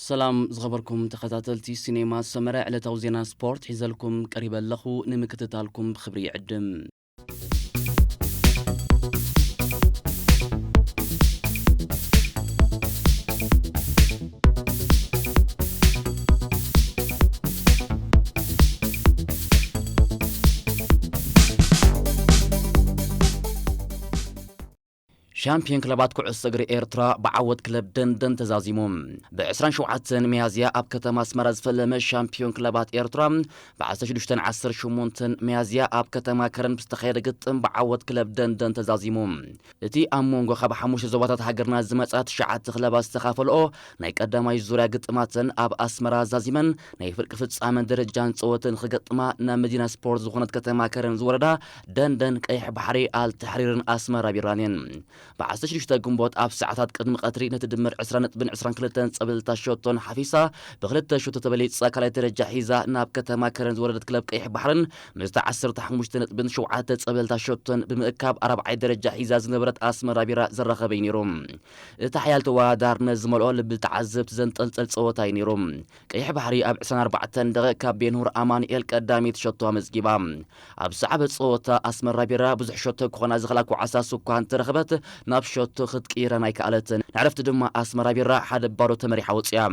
ሰላም ዝኸበርኩም ተኸታተልቲ ሲኔማ ሰመረ፣ ዕለታዊ ዜና ስፖርት ሒዘልኩም ቀሪበ ኣለኹ። ንምክትታልኩም ብኽብሪ ይዕድም። ሻምፒዮን ክለባት ኩዕሶ እግሪ ኤርትራ ብዓወት ክለብ ደንደን ተዛዚሙ። ብ ዕስራን ሸውዓተን ሚያዝያ ኣብ ከተማ ኣስመራ ዝፈለመ ሻምፒዮን ክለባት ኤርትራ፣ ብ ዓሰርተ ሽዱሽተን ዓሰርተ ሸሞንተን ሚያዝያ ኣብ ከተማ ከረን ብዝተኻየደ ግጥም ብዓወት ክለብ ደንደን ተዛዚሙ። እቲ ኣብ መንጎ ካብ ሓሙሽተ ዞባታት ሃገርና ዝመጻ ትሽዓተ ክለባት ዝተኻፈልኦ ናይ ቀዳማይ ዙርያ ግጥማተን ኣብ ኣስመራ ዛዚመን ናይ ፍርቂ ፍጻመን ደረጃን ጸወተን ክገጥማ ናብ መዲና ስፖርት ዝኾነት ከተማ ከረን ዝወረዳ ደንደን፣ ቀይሕ ባሕሪ፣ ኣልተሕሪርን ኣስመራ ቢራን እየን። ብ ዓሰርተ ሽዱሽተ ግንቦት ኣብ ሰዓታት ቅድሚ ቀትሪ ነቲ ድምር ዕስራ ነጥብን ዕስራን ክልተን ጸብለልታ ሸቶን ሓፊሳ ብክልተ ሸቶ ተበሊጻ ካልኣይ ደረጃ ሒዛ ናብ ከተማ ከረን ዝወረደት ክለብ ቀይሕ ባሕርን ምስቲ ዓሰርተ ሓሙሽተ ነጥብን ሸውዓተ ጸብለልታ ሸቶን ብምእካብ ኣራብዓይ ደረጃ ሒዛ ዝነበረት ኣስመራ ቢራ ዘራኸበ እዩ ነይሩ። እቲ ሓያል ተወዳዳርነት ዝመልኦ ልቢ ተዓዘብቲ ዘንጠልጠል ጸወታ እዩ ነይሩ። ቀይሕ ባሕሪ ኣብ ዕስራን ኣርባዕተን ደቂቕ ካብ ቤንሁር ኣማኑኤል ቀዳመይቲ ሸቶ ኣመዝጊባ። ኣብ ዝሰዓበ ጸወታ ኣስመራ ቢራ ብዙሕ ሸቶ ክኾና ዝኽእላ ኳዕሳት እኳ እንተረኸበት ናብ ሸቶ ክትቅይረን ኣይከኣለትን። ንዕረፍቲ ድማ ኣስመራ ቢራ ሓደ ባዶ ተመሪሓ ወጺኣ።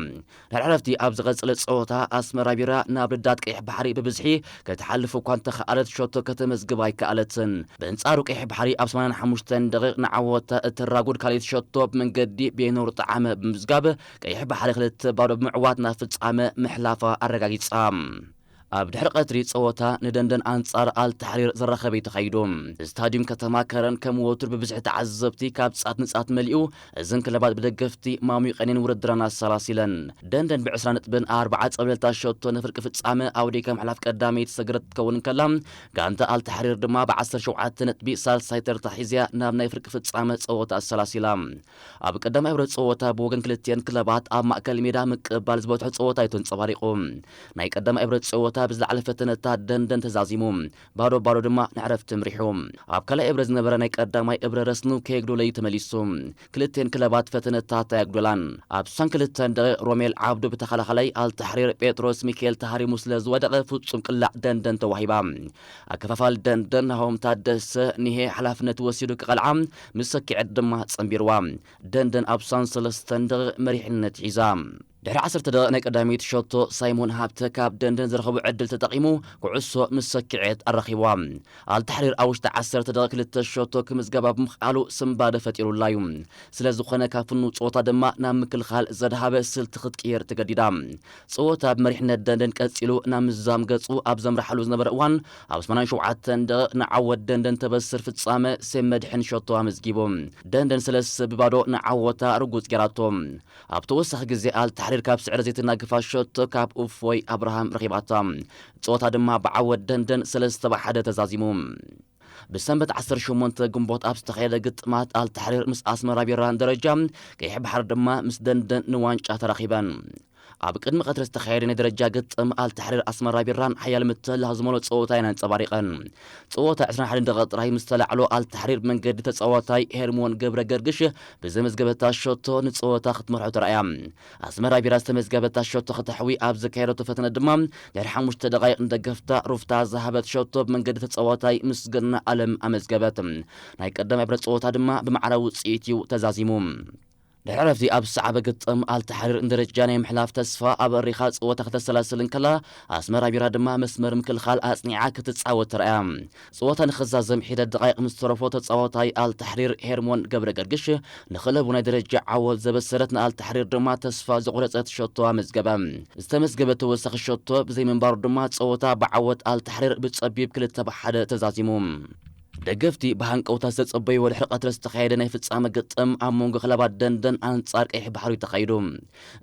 ድሕሪ ዕረፍቲ ኣብ ዝቐጸለ ጸወታ ኣስመራ ቢራ ናብ ርዳት ቀይሕ ባሕሪ ብብዝሒ ክትሓልፍ እኳ እንተኸኣለት ሸቶ ከተመዝግብ ኣይከኣለትን። ብእንጻሩ ቀይሕ ባሕሪ ኣብ ሰማንያን ሓሙሽተን ደቂቕ ንዓወታ እተራጉድ ካልኣይቲ ሸቶ ብመንገዲ ቤንሁር ጠዓመ ብምዝጋብ ቀይሕ ባሕሪ ክልተ ባዶ ብምዕዋት ናብ ፍጻመ ምሕላፋ ኣረጋጊጻ። ኣብ ድሕሪ ቀትሪ ጸወታ ንደንደን ኣንጻር ኣልታሕሪር ዘራኸበ እዩ ተኻይዱ። ስታድዩም ከተማ ከረን ከም ወትሩ ብብዝሒ ተዓዘብቲ ካብ ጻት ንጻት መሊኡ፣ እዘን ክለባት ብደገፍቲ ማሙቐን እየን ውድድረን ኣሰላሲለን። ደንደን ብዕስራ ነጥብን ኣርብዓ ጸብለልታ ሸቶ ንፍርቂ ፍጻመ ኣውዲካ ምሕላፍ ቀዳመይቲ ሰግረት ክትከውን እንከላ፣ ጋንታ ኣልታሕሪር ድማ ብዓሰርተ ሸውዓተ ነጥቢ ሳልሳይ ተርታ ሒዝያ ናብ ናይ ፍርቂ ፍጻመ ጸወታ ኣሰላሲላ። ኣብ ቀዳማይ ሕብረት ጸወታ ብወገን ክልቲኤን ክለባት ኣብ ማእከል ሜዳ ምቅባል ዝበዝሖ ጸወታ እዩ ተንጸባሪቑ። ናይ ቀዳማይ ሕብረት ጸወታ ብዝለዓለ ፈተነታት ደንደን ተዛዚሙ፣ ባዶ ባዶ ድማ ንዕረፍቲ ምሪሑ። ኣብ ካልኣይ እብረ ዝነበረ ናይ ቀዳማይ እብረ ረስኑ ከየግዶለ እዩ ተመሊሱ። ክልቲኤን ክለባት ፈተነታት ኣየግዶላን። ኣብ ስሳን ክልተን ደቂቕ ሮሜል ዓብዱ ብተኸላኻላይ ኣልታሕሪር ጴጥሮስ ሚካኤል ተሃሪሙ ስለ ዝወደቐ ፍጹም ቅላዕ ደንደን ተዋሂባ። ኣከፋፋል ደንደን ናሆም ታደሰ ኒሄ ሓላፍነት ወሲዱ ክቐልዓ ምስ ሰኪዐት ድማ ጸንቢርዋ። ደንደን ኣብ ስሳን ሰለስተን ደቂቕ መሪሕነት ሒዛ። ድሕሪ ዓሰርተ ደቂቕ ናይ ቀዳመይቲ ሸቶ ሳይሞን ሃብተ ካብ ደንደን ዝረኸቦ ዕድል ተጠቒሙ ኩዕሶ ምስ ሰኪዐት ኣራኺብዋ። ኣልታሕሪር ኣብ ውሽጢ ዓሰርተ ደቂቕ ክልተ ሸቶ ክምዝገባ ብምኽኣሉ ስንባደ ፈጢሩላ እዩ። ስለ ዝኾነ ካብ ፍኑው ጸወታ ድማ ናብ ምክልኻል ዘድሃበ ስልቲ ክትቅየር ተገዲዳ። ጸወታ ብመሪሕነት ደንደን ቀጺሉ ናብ ምዝዛም ገጹ ኣብ ዘምርሓሉ ዝነበረ እዋን፣ ኣብ ሰማንያን ሸውዓተን ደቂቕ ንዓወት ደንደን ተበስር ፍጻመ ሴም መድሕን ሸቶ ኣመዝጊቡ። ደንደን ሰለስተ ብባዶ ንዓወታ ርጉጽ ገይራቶ። ኣብ ተወሳኺ ግዜ ኣልታሕሪር ካብ ስዕረ ዘይተናግፋ ሸቶ ካብ እፎይ ኣብርሃም ረኺባታ። ጸወታ ድማ ብዓወት ደንደን ሰለስተ ብ ሓደ ተዛዚሙ። ብሰንበት ዓሰርተ ሸሞንተ ግንቦት ኣብ ዝተኻየደ ግጥማት ኣልታሕሪር ምስ ኣስመራ ቢራን ደረጃ ቀይሕ ባሕሪ ድማ ምስ ደንደን ንዋንጫ ተራኺበን። ኣብ ቅድሚ ቀትሪ ዝተኻየደ ናይ ደረጃ ግጥም ኣልታሕሪር ኣስመራ ቢራን ሓያል ምትህልላኽ ዝመልኦ ጸወታ እየን ኣንጸባሪቐን። ጸወታ ዕስራን ሓደን ደቂቕ ጥራይ ምስ ተላዕሎ ኣልታሕሪር ብመንገዲ ተጻዋታይ ሄርሞን ገብረ ገርግሽ ብዘመዝገበታ ሸቶ ንጸወታ ክትመርሖ ተራእያ። ኣስመራ ቢራ ዝተመዝገበታ ሸቶ ከተሕዊ ኣብ ዘካየደቶ ፈተነ ድማ ድሕሪ ሓሙሽተ ደቓይቕ ንደገፍታ ሩፍታ ዝሃበት ሸቶ ብመንገዲ ተጻዋታይ ምስግና ኣለም ኣመዝገበት። ናይ ቀዳማይ ብረት ጸወታ ድማ ብማዕረ ውጽኢት እዩ ተዛዚሙ። ድሕሪ ዕረፍቲ ኣብ ዝሰዓበ ግጥም ኣልታሕሪር ንደረጃ ናይ ምሕላፍ ተስፋ ኣበሪኻ ጸወታ ከተሰላስል እንከላ፣ ኣስመራ ቢራ ድማ መስመር ምክልኻል ኣጽኒዓ ክትጻወት ተራእያ። ጸወታ ንኽዛዘም ሒደት ደቓይቕ ምስ ተረፎ ተጻዋታይ ኣልታሕሪር ሄርሞን ገብረ ገርግሽ ንክለቡ ናይ ደረጃ ዓወት ዘበሰረት ንኣልታሕሪር ድማ ተስፋ ዘቑረጸት ሸቶ ኣመዝገበ። ዝተመዝገበ ተወሳኺ ሸቶ ብዘይምንባሩ ድማ ጸወታ ብዓወት ኣልታሕሪር ብጸቢብ ክልተ ብ ሓደ ተዛዚሙ። ደገፍቲ ብሃንቀውታ ዝተጸበይዎ ድሕሪ ቀትሪ ዝተኻየደ ናይ ፍጻመ ግጥም ኣብ መንጎ ክለባት ደንደን ኣንጻር ቀይሕ ባሕሪ ተኻይዱ።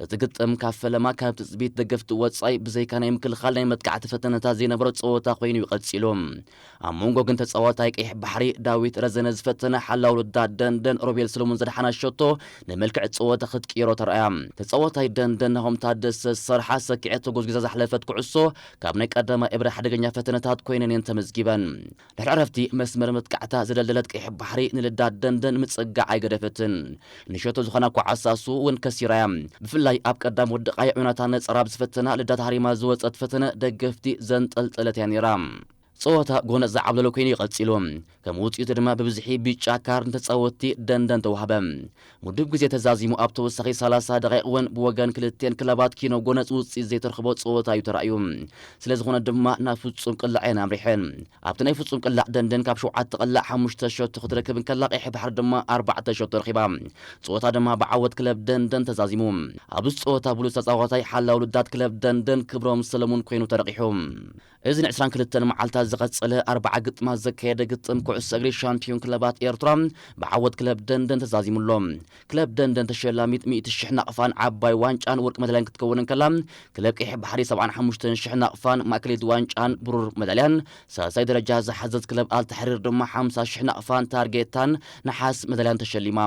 እቲ ግጥም ካብ ፈለማ ካብ ትጽቢት ደገፍቲ ወጻኢ ብዘይካ ናይ ምክልኻል ናይ መጥቃዕቲ ፈተነታት ዘይነበሮ ጸወታ ኮይኑ እዩ ቀጺሉ። ኣብ መንጎ ግን ተጻዋታይ ቀይሕ ባሕሪ ዳዊት ረዘነ ዝፈተነ ሓላው ልዳት ደንደን ሮቤል ሰለሙን ዘድሓና ሸቶ ንመልክዕ ጸወታ ክትቅይሮ ተራእያ። ተጻዋታይ ደንደን ናሆም ታደሰ ዝሰርሓ ሰኪዐት ተጎዝጒዛ ዝሓለፈት ኩዕሶ ካብ ናይ ቀዳማይ እብረ ሓደገኛ ፈተነታት ኮይነን እየን ተመዝጊበን። ድሕሪ ዕረፍቲ መስመር መጥቃዕታ ዝደልደለት ቀይሕ ባሕሪ ንልዳት ደንደን ምጽጋዕ ኣይገደፈትን። ንሸቶ ዝኾና ኳዓሳሱ እውን ከሲራያ። ብፍላይ ኣብ ቀዳም ወዲ ቃይ ዑናታ ነጸራ ኣብ ዝፈተና ልዳት ሃሪማ ዝወጸት ፈተነ ደገፍቲ ዘንጠልጠለት እያ ነይራ። ጸወታ ጎነጽ ዝዓብለሎ ኮይኑ ይቐጺሉ። ከም ውጽኢቱ ድማ ብብዝሒ ቢጫ ካርድ ንተጻወትቲ ደንደን ተዋህበ። ምዱብ ግዜ ተዛዚሙ ኣብ ተወሳኺ ሰላሳ ደቂቕ እውን ብወገን ክልቴን ክለባት ኪኖ ጎነጽ ውጽኢት ዘይተርኽቦ ጸወታ እዩ ተራእዩ። ስለ ዝኾነ ድማ ናብ ፍጹም ቅላዕ እየን ኣምሪሐን። ኣብቲ ናይ ፍጹም ቅላዕ ደንደን ካብ ሸውዓተ ቅላዕ ሓሙሽተ ሸቶ ክትረክብ እንከላ ቀይሕ ባሕሪ ድማ ኣርባዕተ ሸቶ ረኺባ። ጸወታ ድማ ብዓወት ክለብ ደንደን ተዛዚሙ። ኣብዚ ጸወታ ብሉጽ ተጻዋታይ ሓላው ልዳት ክለብ ደንደን ክብሮም ሰለሙን ኮይኑ ተረቂሑ። እዚ ንዕስራን ክልተን መዓልታት ዝቐጸለ ኣርባዓ ግጥማት ዘካየደ ግጥም ኩዕሶ እግሪ ሻምፒዮን ክለባት ኤርትራ ብዓወት ክለብ ደንደን ተዛዚሙ ኣሎ። ክለብ ደንደን ተሸላሚት ሚእቲ ሽሕ ናቕፋን ዓባይ ዋንጫን ወርቂ መዳልያን ክትከውን እንከላ፣ ክለብ ቀይሕ ባሕሪ ሰብዓን ሓሙሽተን ሽሕ ናቕፋን ማእከሊት ዋንጫን ብሩር መዳልያን፣ ሳልሳይ ደረጃ ዝሓዘት ክለብ ኣልተሕሪር ድማ ሓምሳ ሽሕ ናቕፋን ታርጌታን ነሓስ መዳልያን ተሸሊማ።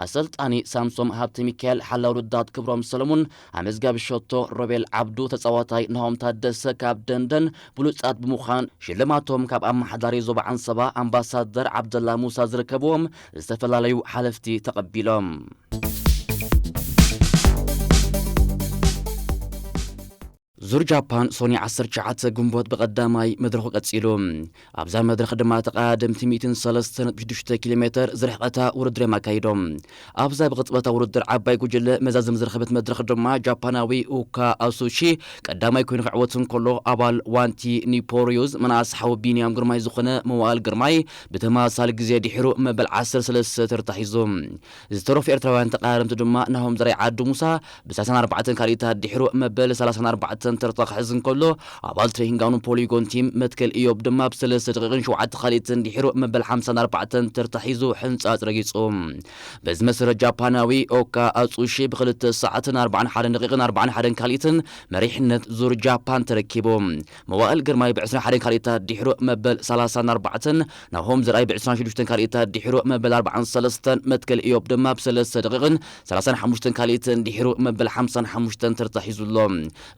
ኣሰልጣኒ ሳምሶም ሃብተ ሚካኤል፣ ሓላው ልዳት ክብሮም ሰለሙን፣ ኣመዝጋቢ ሸቶ ሮቤል ዓብዱ፣ ተጻዋታይ ናሆም ታደሰ ካብ ደንደን ብሉጻት ብምዃን ሽልማቶም ካብ ኣመሓዳሪ ዞባ ዓንሰባ ኣምባሳደር ዓብደላ ሙሳ ዝርከብዎም ዝተፈላለዩ ሓለፍቲ ተቐቢሎም። ዙር ጃፓን ሶኒ ዓሰርተ ትሽዓተ ግንቦት ብቐዳማይ መድረኹ ቀጺሉ። ኣብዛ መድረኽ ድማ ተቐዳደምቲ ሚእትን ሰለስተን ነጥቢ ሽዱሽተ ኪሎ ሜተር ዝርሕቐታ ውድድር እዮም ኣካይዶም። ኣብዛ ብቕጽበታ ውድድር ዓባይ ጉጅለ መዛዘም ዝረኸበት መድረኽ ድማ ጃፓናዊ ኡካ ኣሱሺ ቀዳማይ ኮይኑ ክዕወት እንከሎ፣ ኣባል ዋንቲ ኒፖሪዩዝ መናእስ ሓው ቢንያም ግርማይ ዝኾነ መዋእል ግርማይ ብተመሳሳሊ ግዜ ድሒሩ መበል ዓሰርተ ሰለስተ ተርታ ሒዙ። ዝተረፉ ኤርትራውያን ተቐዳደምቲ ድማ ናሆም ዘርኣይ ዓዱ ሙሳ ብ ሰላሳን ኣርባዕተን ካልኢታት ድሒሩ መበል ሰላሳን ኣርባዕተን ተርታ ክሕዝ እንከሎ፣ ኣባል ትሬሂንጋኑ ፖሊጎን ቲም መትከል ኢዮብ ድማ ብሰለስተ ደቂቕን ሸውዓተ ካልኢትን ድሒሩ መበል ሓምሳን ኣርባዕተን ተርታ ሒዙ ሕንጻጽ ረጊጹ። በዚ መሰረት ጃፓናዊ ኦካ ኣጹሺ ብክልተ ሰዓትን ኣርባዓን ሓደን ደቂቕን ኣርባዓን ሓደን ካልኢትን መሪሕነት ዙር ጃፓን ተረኪቡ። መዋእል ግርማይ ብ ዕስራን ሓደን ካልኢታት ድሒሩ መበል ሰላሳን ኣርባዕተን፣ ናሆም ዘርኣይ ብ ዕስራን ሽዱሽተን ካልኢታት ድሒሩ መበል ኣርባዓን ሰለስተን፣ መትከል ኢዮብ ድማ ብ ሰለስተ ደቂቕን ሰላሳን ሓሙሽተን ካልኢትን ድሒሩ መበል ሓምሳን ሓሙሽተን ተርታ ሒዙ ኣሎ።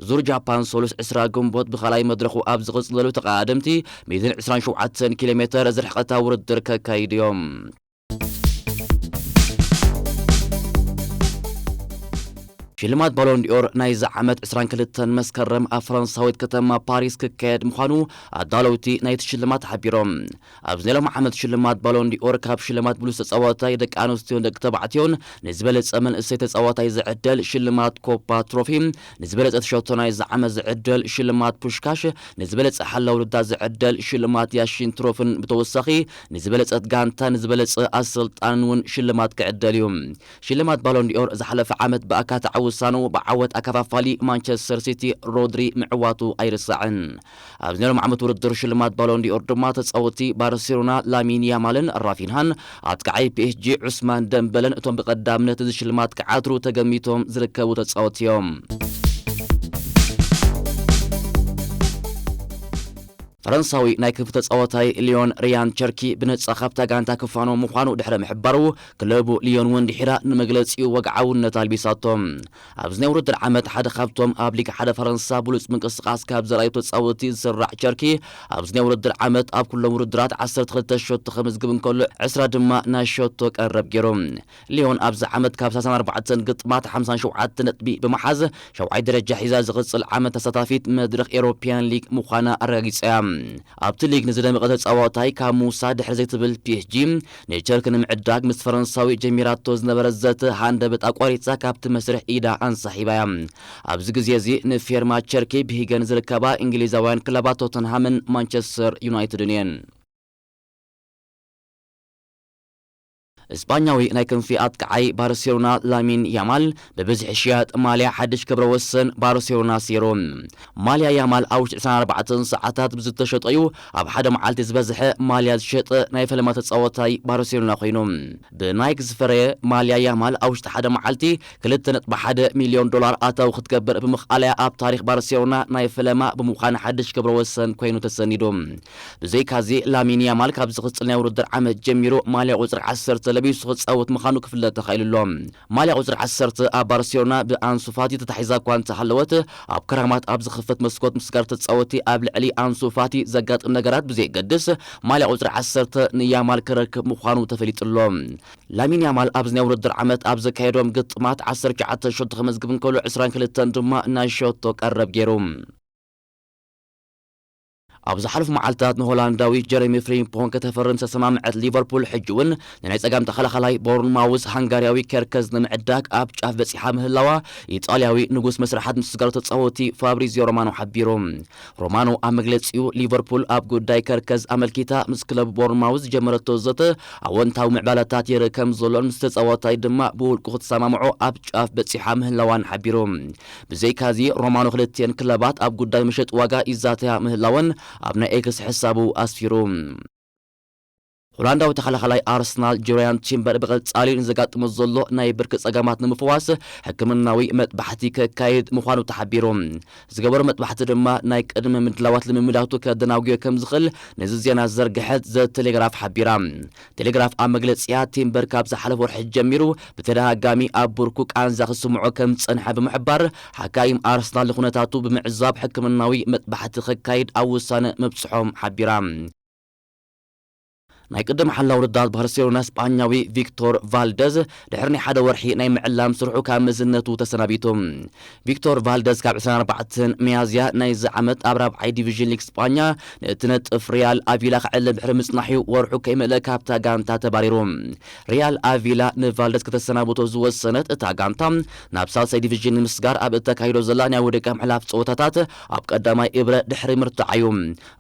ዙር ጃፓን ሰሉስ ዕስራ ግንቦት ብኻልኣይ መድረኹ ኣብ ዝቕጽለሉ ተቐዳደምቲ ሚእትን ዕስራን ሸውዓተን ኪሎ ሜተር ዝርሕቐታ ውድድር ከካይዱ እዮም። ሽልማት ባሎን ዲኦር ናይዚ ዓመት ዕስራን ክልተን መስከረም ኣብ ፈረንሳዊት ከተማ ፓሪስ ክካየድ ምዃኑ ኣዳለውቲ ናይቲ ሽልማት ሓቢሮም። ኣብዚ ናይ ሎሚ ዓመት ሽልማት ባሎን ዲኦር ካብ ሽልማት ብሉጽ ተጻዋታይ ደቂ ኣንስትዮን ደቂ ተባዕትዮን ንዝበለጸ መንእሰይ ተጻዋታይ ዝዕደል ሽልማት ኮፓ ትሮፊ፣ ንዝበለጸ ትሸቶ ናይዚ ዓመት ዝዕደል ሽልማት ፑሽካሽ፣ ንዝበለጸ ሓላው ልዳት ዝዕደል ሽልማት ያሺን ትሮፍን ብተወሳኺ ንዝበለጸት ጋንታ ንዝበለጸ ኣሰልጣንን እውን ሽልማት ክዕደል እዩ። ሽልማት ባሎን ዲኦር ዝሓለፈ ዓመት ብኣካታዒ ውሳኑ ብዓወት ኣከፋፋሊ ማንቸስተር ሲቲ ሮድሪ ምዕዋቱ ኣይርሳዕን። ኣብዚ ናይ ሎም ዓመት ውድድር ሽልማት ባሎን ዲኦር ድማ ተጻወቲ ባርሴሎና ላሚን ያማልን ራፊንሃን ኣጥቃዓይ ፒ ኤስ ጂ ዑስማን ደምበለን እቶም ብቐዳምነት እዚ ሽልማት ክዓትሩ ተገሚቶም ዝርከቡ ተጻወቲ እዮም። ፈረንሳዊ ናይ ክንፊ ተጻዋታይ ሊዮን ሪያን ቸርኪ ብነጻ ካብታ ጋንታ ክፋኖ ምዃኑ ድሕሪ ምሕባሩ፣ ክለቡ ሊዮን እውን ድሒራ ንመግለጺኡ ወግዓውነት ኣልቢሳቶ። ኣብዚ ናይ ውድድር ዓመት ሓደ ካብቶም ኣብ ሊግ ሓደ ፈረንሳ ብሉጽ ምንቅስቃስ ካብ ዘርኣዩ ተጻወቲ ዝስራዕ ቸርኪ፣ ኣብዚ ናይ ውድድር ዓመት ኣብ ኩሎም ውድድራት ዓሰርተ ክልተ ሸቶ ከምዝግብ እንከሎ፣ ዕስራ ድማ ናይ ሸቶ ቀረብ ገይሩ። ሊዮን ኣብዚ ዓመት ካብ ሰላሳን ኣርባዕተን ግጥማት ሓምሳን ሸውዓተ ነጥቢ ብምሓዝ ሻውዓይ ደረጃ ሒዛ ዝቕጽል ዓመት ተሳታፊት መድረኽ ኤሮፕያን ሊግ ምዃና ኣረጋጊጻ እያ። ኣብቲ ሊግ ንዝደመቐ ተጻዋታይ ካብ ሙሳ ድሕር ዘይትብል ፒ ኤስ ጂ ንቸርኪ ንምዕዳግ ምስ ፈረንሳዊ ጀሚራቶ ዝነበረ ዘተ ሃንደበት ኣቋሪጻ ካብቲ መስርሕ ኢዳ ኣንሳሒባ እያ። ኣብዚ ግዜ እዚ ንፌርማ ቸርኪ ብሂገን ዝርከባ እንግሊዛውያን ክለባት ቶተንሃምን ማንቸስተር ዩናይትድን እየን። እስጳኛዊ ናይ ክንፊ ኣጥቃዓይ ባርሴሎና ላሚን ያማል ብብዝሒ ሽያጥ ማልያ ሓድሽ ክብረ ወሰን ባርሴሎና ሰይሩ። ማልያ ያማል ኣብ ውሽጢ ዕስራን ኣርባዕተን ሰዓታት ብዝተሸጠ እዩ ኣብ ሓደ መዓልቲ ዝበዝሐ ማልያ ዝሸጠ ናይ ፈለማ ተጻዋታይ ባርሴሎና ኮይኑ። ብናይክ ዝፈረየ ማልያ ያማል ኣብ ውሽጢ ሓደ መዓልቲ ክልተ ነጥቢ ሓደ ሚልዮን ዶላር ኣታዊ ክትገብር ብምኽኣላ እያ ኣብ ታሪኽ ባርሴሎና ናይ ፈለማ ብምዃን ሓድሽ ክብረ ወሰን ኮይኑ ተሰኒዱ። ብዘይካዚ ላሚን ያማል ካብ ዝቕጽል ናይ ውድድር ዓመት ጀሚሩ ማልያ ቁጽሪ ዓሰርተ ጠቢሱ ክጻወት ምዃኑ ክፍለጥ ተኻኢሉ ኣሎ። ማልያ ቁጽሪ ዓሰርተ ኣብ ባርሴሎና ብኣንሱ ፋቲ ተታሒዛ እኳ እንተሃለወት፣ ኣብ ክራማት ኣብ ዝኽፈት መስኮት ምስጋር ተጻወቲ ኣብ ልዕሊ ኣንሱ ፋቲ ዘጋጥም ነገራት ብዘይገድስ፣ ማልያ ቁጽሪ ዓሰርተ ንያማል ክረክብ ምዃኑ ተፈሊጡ ኣሎ። ላሚን ያማል ኣብዚ ናይ ውድድር ዓመት ኣብ ዘካየዶም ግጥማት ዓሰርተ ትሽዓተ ሸቶ ከመዝግብ እንከሎ፣ ዕስራን ክልተን ድማ ናይ ሸቶ ቀረብ ገይሩ። ኣብ ዝሓለፉ መዓልታት ንሆላንዳዊ ጀረሚ ፍሪምፖንግ ከተፈርም ዝተሰማምዐት ሊቨርፑል፣ ሕጂ እውን ንናይ ጸጋም ተኸላኻላይ ቦርንማውዝ ሃንጋርያዊ ኬርከዝ ንምዕዳግ ኣብ ጫፍ በጺሓ ምህላዋ ኢጣልያዊ ንጉስ መስርሓት ምስጋር ተጻወቲ ፋብሪዚዮ ሮማኖ ሓቢሩ። ሮማኖ ኣብ መግለጺኡ፣ ሊቨርፑል ኣብ ጉዳይ ከርከዝ ኣመልኪታ ምስ ክለብ ቦርንማውዝ ዝጀመረቶ ዘተ ኣወንታዊ ምዕባለታት የርኢ ከም ዘሎን ምስ ተጻዋታይ ድማ ብውልቁ ክትሰማምዖ ኣብ ጫፍ በጺሓ ምህላዋን ሓቢሩ። ብዘይካዚ፣ ሮማኖ ክልቲኤን ክለባት ኣብ ጉዳይ መሸጢ ዋጋ ይዛተያ ምህላወን ኣብ ናይ ኤክስ ሕሳቡ ኣስፊሩ። ሆላንዳዊ ተኸላኻላይ ኣርሰናል ጆርያን ቲምበር ብቐጻሊ ንዘጋጥሞ ዘሎ ናይ ብርኪ ጸገማት ንምፍዋስ ሕክምናዊ መጥባሕቲ ከካይድ ምዃኑ ተሓቢሩ። ዝገበሮ መጥባሕቲ ድማ ናይ ቅድመ ምድላዋት ልምምዳቱ ከደናጉዮ ከም ዝኽእል ነዚ ዜና ዝዘርግሐት ዘ ቴሌግራፍ ሓቢራ። ቴሌግራፍ ኣብ መግለጺኣ፣ ቲምበር ካብ ዝሓለፈ ወርሒ ጀሚሩ ብተደጋጋሚ ኣብ ብርኩ ቃንዛ ክስምዖ ከም ዝጸንሐ ብምሕባር፣ ሓካይም ኣርሰናል ንኩነታቱ ብምዕዛብ ሕክምናዊ መጥባሕቲ ከካይድ ኣብ ውሳነ ምብጽሖም ሓቢራ። ናይ ቅድም ሓላው ረዳት ባርሴሎና ስጳኛዊ ቪክቶር ቫልደዝ ድሕሪ ናይ ሓደ ወርሒ ናይ ምዕላም ስርሑ ካብ መዝነቱ ተሰናቢቱ። ቪክቶር ቫልደዝ ካብ ዕስራን ኣርባዕተን ሚያዝያ ናይዚ ዓመት ኣብ ራብዓይ ዲቪዥን ሊግ ስጳኛ ንእትነጥፍ ሪያል ኣቪላ ክዕልም ድሕሪ ምጽናሕ'ዩ ወርሑ ከይመልአ ካብታ ጋንታ ተባሪሩ። ሪያል ኣቪላ ንቫልደዝ ከተሰናብቶ ዝወሰነት እታ ጋንታ፣ ናብ ሳልሳይ ዲቪዥን ንምስጋር ኣብ እተካይዶ ዘላ ናይ ውድቀ ምሕላፍ ጸወታታት ኣብ ቀዳማይ እብረ ድሕሪ ምርታዓ'ዩ።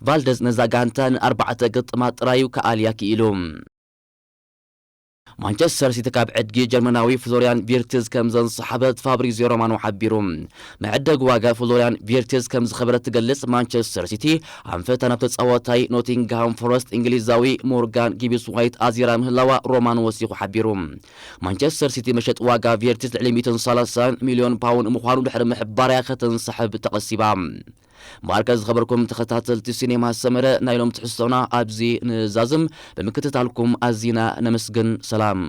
ቫልደዝ ነዛ ጋንታ ንኣርባዕተ ግጥማት ጥራዩ ክኣልያ ክኢሉ። ማንቸስተር ሲቲ ካብ ዕድጊ ጀርመናዊ ፍሎሪያን ቪርትዝ ከም ዘንሰሓበት ፋብሪዚዮ ሮማኖ ሓቢሩ። መዐደግ ዋጋ ፍሎሪያን ቪርትዝ ከም ዝኸበረ ትገልጽ ማንቸስተር ሲቲ፣ ኣንፈታ ናብ ተጻዋታይ ኖቲንግሃም ፎረስት እንግሊዛዊ ሞርጋን ጊብስ ዋይት ኣዚራ ምህላዋ ሮማኖ ወሲኹ ሓቢሩ። ማንቸስተር ሲቲ መሸጢ ዋጋ ቪርትዝ ልዕሊ ሚእትን ሰላሳን ሚልዮን ፓውንድ ምዃኑ ድሕሪ ምሕባርያ ከተንሰሕብ ተቐሲባ። ማርከ ዝኸበርኩም ተኸታተልቲ ሲኔማ ሰመረ፣ ናይ ሎም ትሕዝቶና ኣብዚ ንዛዝም። ብምክትታልኩም ኣዚና ነመስግን። ሰላም።